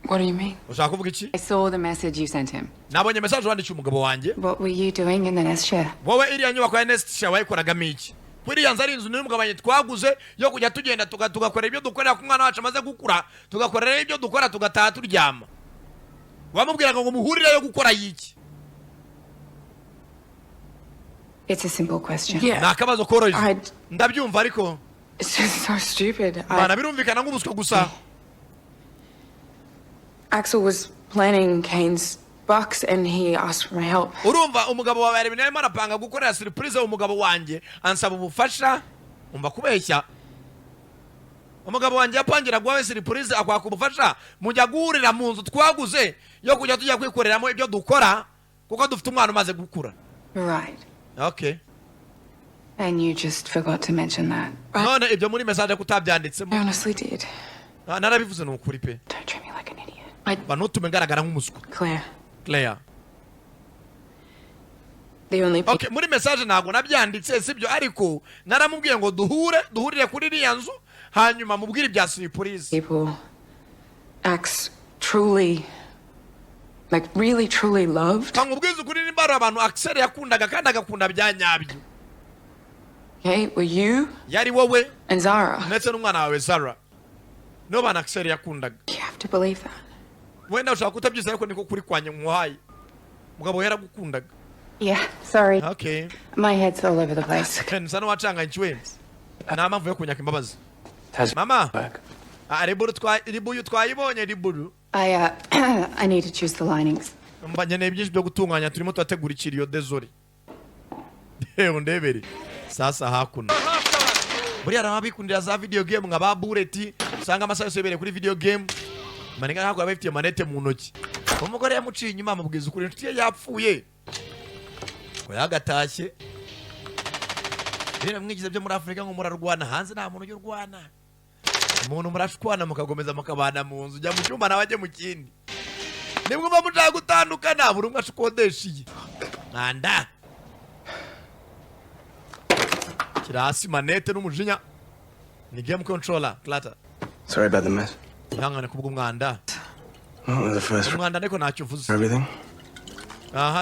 What do you mean? Ushaka kuvuga iki? I saw the message you sent him. Nabonye message wandikiye umugabo wanjye. What were you doing in the nest share? Wowe iriya nyubako ya Nest Share wayikoragamo iki? Ko iriya nzu ari inzu n'umugabo wanjye twaguze yo kujya tugenda tugakora ibyo dukorera ku mwana wacu amaze gukura, tugakorera ibyo dukora, tugataha turyama. Wamubwiraga ngo muhurire yo gukora yiki? It's a simple question. Ni akabazo koroheje. Ndabyumva, ariko It's just so stupid. Mana, birumvikana nk'ubuswa gusa. Axel was planning Kane's bucks and he asked for my help. Urumva, umugabo wawe hari ibintu arimo arapanga gukorera surprise umugabo wanjye, ansaba ubufasha. Umva, kubeshya, umugabo wanjye yapangira guhawe surprise, akwaka ubufasha, mujya guhurira mu nzu twaguze yo kujya tujya kwikoreramo ibyo dukora kuko dufite umwana umaze gukura. Right. Okay. And you just forgot to mention that. None ibyo muri message kutabyanditsemo? I honestly did. Ah, narabivuze, ni ukuri pe. Don't treat me like an idiot. I Ba ntutume ngaragara nk'umuswa. Claire. Claire. The only people Okay, muri message ntabwo nabyanditse, sibyo, ariko naramubwiye ngo duhure, duhurire kuri iriya nzu, hanyuma mubwire ibya surprise. People Ax truly, like really truly loved. Nkubwize ukuri, nimba hari abantu Axel yakundaga kandi agakunda bya nyabyo, Okay, were you yari wowe and Zara. ndetse n'umwana wawe Zara. Nibo bantu Axel yakundaga. You have to believe that. Wenda ushobora kutabyizera, ariko niko kuri kwanjye nkuhaye. Mugabo yaragukundaga. Yeah, sorry. Okay. My head's all over the place. Nsa n'uwacanganyikiwe, nta mpamvu yo kunyaka imbabazi. Has Mama. back. Ah, riburu twa ribuyu twayibonye, riburu. I need to choose the linings. Mba nkeneye byinshi byo gutunganya, turimo turategura ikiriyo, désolé. Yewe, ndebere sasa hakuno, buriya hari abikundira za video game nka ba Bullet, usanga amasaha yose yibereye kuri video game. Maniga ntabwo aba afitiye manette mu ntoki. Umugore yamuciye inyuma, amubwiza ukuri, inshuti ye yapfuye ngo yagatashye. Rero mwigize byo muri Afurika ngo murarwana, hanze nta muntu ujya urwana. Umuntu murashwana mukagomeza mukabana mu nzu, ujya mu cyumba nawe ajye mu kindi. Nimwe muba mushaka gutandukana, buri umwe ashikodesha iye mwanda. Kiri hasi manette n'umujinya, ni game controller klata. Sorry about the mess. Ihangane kubw'umwanda. Well, the first Umwanda, ariko ntacyo uvuze. everything. Aha.